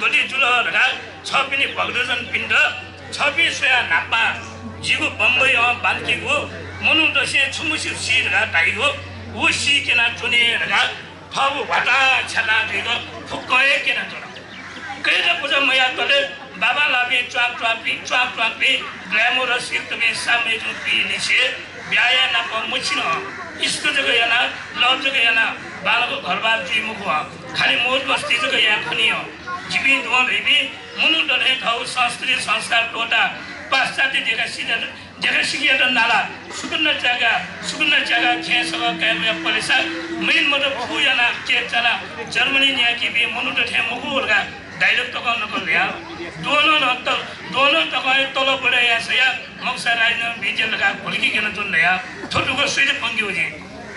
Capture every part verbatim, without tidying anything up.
गथे जुल धकाः छपिनि भक्तजनपिन्त छपिं स्वयाः न्हापां जिगु बम्बईं बांलाकीगु मनूतय्सं छु मस्यू सी धकाः धाइगु व सी क्यनाच्वने धकाः थःगु ह्वातां छ्यातां जुइक फुक्कं हे क्यनाच्वन। कय्जा पुजा मयातले बाबांलाःपिं च्वाक च्वाकपिं, च्वाक च्वाकपिं ग्लैमरस युक्तपिं सामय् जूपिं लिसे ब्याहा याये नाप मछिन। इष्ट जक याना, love जक याना, बांलाक घरबार जुइ मखु। खालि मौज मस्ती जक याये खनी। जिपिं द्वहं धइपिं मनूत थें थःगु संस्कृति संस्कार त्वःताः पाश्चात्य देखासिक देखासिकयात नाला सुकुन्ना च्याका, सुकुन्ना च्याका खेँ सगः काय् वया पलेसा मय्न मत फु याना केक चाना जर्मनी न्यायकीपिं मनूत थें मखु धकाः dialogue तकं नकल या। द्वहं नं त-, द्वहं तकं हे तलब बढे याये सया मखुसा राजीनामा बिज्याल धकाः घुलिकि क्यनाच्वन धया। थ्व दुःख सुइत पंकेगु जिं?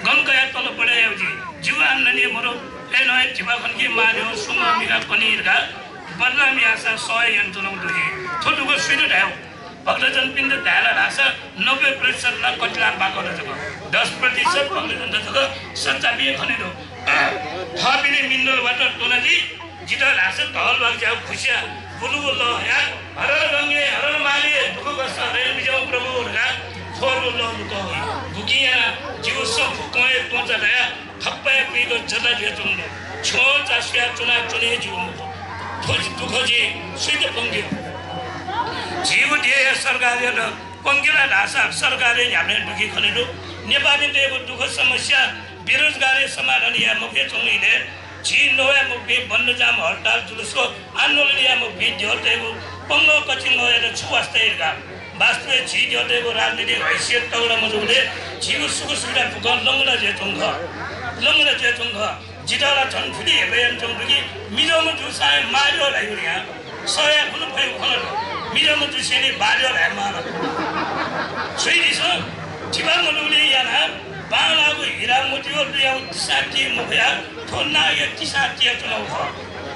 गन कयाः तलब बढे यायेगु जिं? जिगु आम्दानी मदु। अय्नं हे धिबा खनकि माः न्ह्यः सुंगः मिखा कनी धकाः बदनाम याःसा सह हे यानाच्वनागु दु जिं। थ्व दुःख सुइत धायेगु? भक्तजनपिन्त धायेला धाःसा नब्बे प्रतिशत ला कतिला बाकल जक, दस प्रतिशत भक्तजनत जक सच्चापिं खने दु। थःपिनि mineral water त्वनादी, जितः धाःसा धवल बागज्याःगु खुसिया बुलुबुल लः हया, हर गंगे, हर माले, दुःख कष्ट हरय् बिज्याहुँ प्रभु धकाः थ्व लः लुकः हुइ। बुकिं यानाः जिगु सं फुक्कं हे त्वंचा धया थप्पाय् पुइक जता जुयाच्वंगु दु। छ्यं चासुया च्वनाच्वने हे ज्यू मखु। थ्व दुःख जिं सुइत पंकेगु? झीगु देशया सरकारयात पंकेला धाःसा सरकारया न्ह्याबलें दुःखी खने दु। नेपालीतय्गु दुःख समस्या, बेरोजगारी समाधान याये मफयाच्वंगु इलय् झी नवाये मफुपिं बन्दजाम, हडताल, जुलुस व आन्दोलन याये मफुपिं द्यःतय्गु पंगः कचिंगःयात छु वास्ता याइ धकाः? वास्तवय् झी द्यःतय्गु राजनीतिक हैसियत तगडा मजूबलय् झीगु सुख सुविधा फुक्कं लंगडा जुयाच्वंगु खः। लंगडा जुयाच्वंगु खः। जितः ला झन थुलि हेपय् यानाच्वंगु दु कि मिजंम्ह जूसां हे माः द्यः धाइगु न्ह्याः सह याये खुन्हु फइगु खँ ला दु। मिजंम्ह जुसेंलि बाः द्यः धाये माः ला दु। स्वयादिसँ, धिबा मदुगुलिं यानाः बांलाःगु हिरा मोती व लुँयागु तिसां ति मखुया थ्व नागया तिसां तियाच्वनागु खः।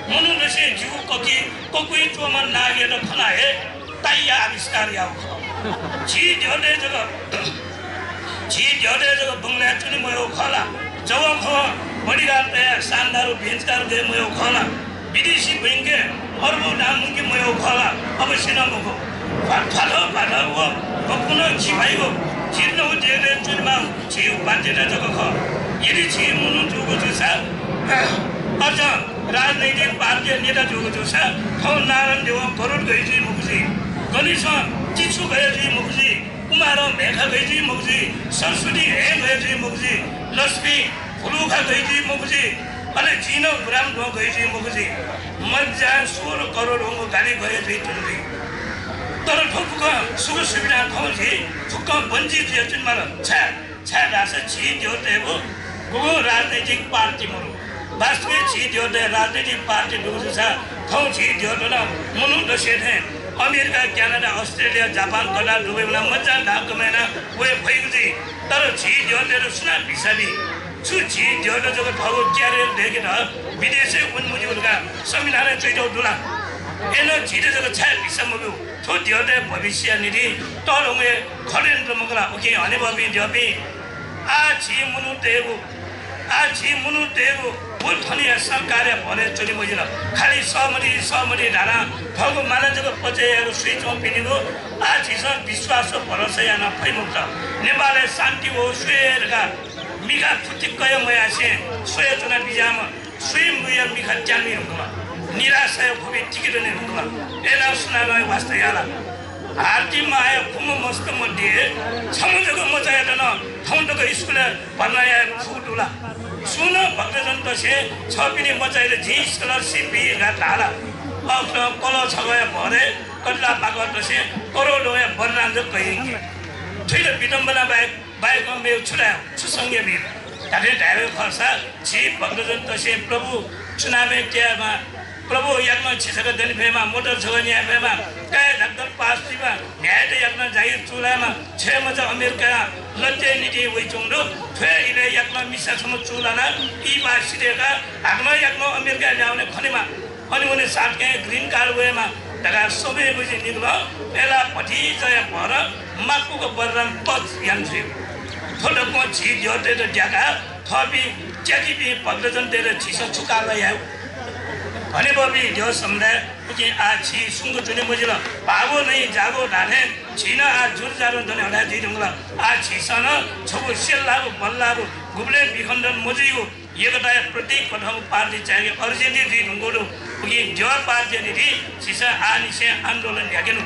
मनूतय्सं जिगु ककि, ककुइ च्वंम्ह नागयात खनाः हे ताइया आविष्कार याःगु खः। झी द्यःतय् जक, झी द्यःतय् जक बंगलाय् च्वने मयःगु खः ला? जवंखवं bodyguard तयाः शानदार व बेंचकार गये मयःगु खः ला? विदेशी बैंकय् अरबौं दां मुंके मयःगु खः ला? अवश्य नं मखु। भा-, भाथौ भाथौ व भक्कुनं खिभाइगु झीत नं देगलय् च्वनेमाःगु झीगु बाध्यता जक खः। यदि झी मनू जूगु जूसा, अझ राजनैतिक पार्टीया नेता जूगु जूसा, थौं नारायण देवं गरुड गय् जुइ मखु जुइ, गणेशं तिछु गय् जुइ मखु जुइ, कुमारं म्हय्खा गय् जुइ मखु जुइ, सरस्वती हँय् गय् जुइ मखु जुइ, लक्ष्मी भुलुखा गय् जुइ मखु जुइ, अले जिं नं गुराम द्वहं गय् जुइ मखु जुइ। मज्यां सोह्र करोड वंगु गाडी गय् जुइ धुन जुइ। तर थ्व फुक्कं सुख सुविधां थौं झी फुक्कं वञ्चित जुयाच्वनेमाल। छाय्? छाय्धाःसा झी द्यःतय्गु गुगुं राजनैतिक पार्टी मदु। वास्तवय् झी द्यःतय् राजनैतिक पार्टी दुगु जूसा थौं झी द्यःत नं मनू दसय् थें अमेरिका, क्यानाडा, अस्ट्रेलिया, जापान, कतार, दुबई वनाः मज्यां धाः कमय् यानाः वये फइगु जुइ। तर झी द्यःतय्त सुनां भिसा बी? छु झी द्यःत जक थःगु career दय्केत विदेशय् वने मज्यू धकाः संविधानय् च्वयातःगु दु ला? अय्नं झीत जक छाय् भिसा मब्यू? थ्व द्यःतय् भविष्यया निंतिं तःधंगु हे खड्गयन्त्र मखु ला? उकिं हनेबहःपिं द्यःपिं, आः झी मनूतय्गु, आः झी मनूतय्गु व थनया सरकारया भरय् च्वने मजिल। खालि सहमति, सहमति धाधां थःगु माला जक पचय् यायेगु स्वयाच्वंपिनिगु आः झीसं विश्वास व भरोसा याना फइ मखुत। नेपालय् शान्ति वःगु स्वये धकाः मिखा फुतिक्क हे मयासें स्वयाच्वना बिज्याःम्ह स्वयम्भूया मिखा त्यानुइ धुंकल। निराशाया भुबिं तिके दने धुंकल। अय्नं सुनानं हे वास्ता याः ला? हार्दिमाया खुम्ह मस्त मध्ये छम्ह जक मचायात नं थौं तक स्कुलय् भर्ना याये फुगु दु ला? सुं नं भक्तजनतय्सं छःपिनि मचायात जिं scholarship बी धकाः धाः ला? अखुलं कलः छगःया भरय् कतिला बाकः तसें करोडौंया बरदान जक कयायंकी। थुइत विडम्बना बाहेक बाहेकं मेगु छु धाये, छु संज्ञा बी? धात्थें धायेगु खःसा झी भक्तजनतय्सं प्रभु चुनावय् तयेमाः, प्रभु याकनं छि छकः दने फयेमा, मोटर छकः न्याये फयेमा, काय् डाक्टर पास जुइमा, म्ह्याय्‌यात याकनं जागिर चूलायेमा, छय्‌मचा अमेरिकां लत्तय् निंतिं वइच्वंगु दु। थ्व हे इलय् याकनं मिसा छम्ह चूलानाः इहिपाः सिधयेकाः हाकनं याकनं अमेरिकाय् ल्याहां वने खनेमा। अन वने साथकं green card वयेमा धकाः सबै बुझे निकलं अय्‌लाः भतिचाया भर माकुक बरदान पच याना जुइगु। थ्व दक्वं झी द्यःतय्त द्याकाः थःपिं त्याकीपिं भक्तजनतय्त झीसं छु काल यायेगु? हनेबहःपिं द्यः समुदाय, उकिं आः झी सुम्क च्वने मजिल। भागो नहीं जागो धाःथें झी नं आः जुरजारं दने हथाय् जुइ धुंकल। आः झीसं नं छगू सेल्लाःगु बल्लाःगु गुबलें विखण्डन मजुइगु एकताया प्रतीक कथंगु पार्टी चायेके urgent जुइ धुंकूगु दु। उकिं द्यः पार्टीया निंतिं झीसं आःनिसें आन्दोलन न्ह्याकेनु।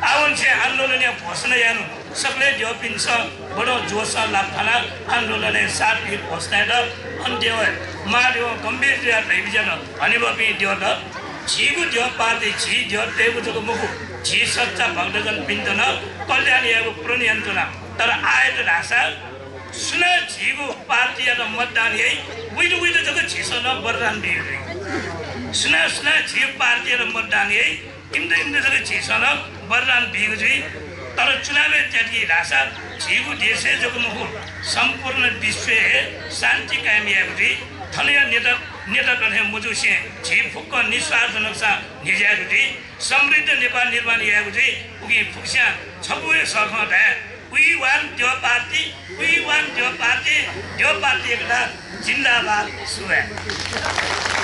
आःवंनिसें आन्दोलनया घोषणा यायेनु। सकलें द्यःपिन्सं बडं जोसं लात थानाः आन्दोलनय् साथ बीगु घोषणा यात। अन द्यवय् महाद्यवं गम्भीर जुयाः धयाबिज्यात, हनेबहःपिं द्यःत, झीगु द्यः पार्टी झी द्यःतय्गु जक मखु, झी सच्चा भक्तजनपिन्त नं कल्याण यायेगु प्रण यानाच्वना। तर आःयात धाःसा सुनां झीगु पार्टीयात मतदान याइ, उइत उइत जक झीसं नं वरदान बीगु जुइ। सुनां सुनां झीगु पार्टीयात मतदान याइ, इमित इमित जक झीसं नं वरदान बीगु जुइ। तर चुनावय् त्याति धाःसा झीगु देशय् जक मखु, सम्पूर्ण विश्वय् हे शान्ति कायम यायेगु जुइ। थनया नेता नेता थें मजुसें झी फुक्कं निस्वार्थ नकसां न्ह्यज्यायेगु जुइ। समृद्ध नेपाल निर्माण यायेगु जुइ। उकिं फुक्कस्यां छपु हे सखं धाये, We want द्यः पार्टी, we want द्यः पार्टी, द्यः पार्टी एकता जिन्दाबाद। सुभाय्।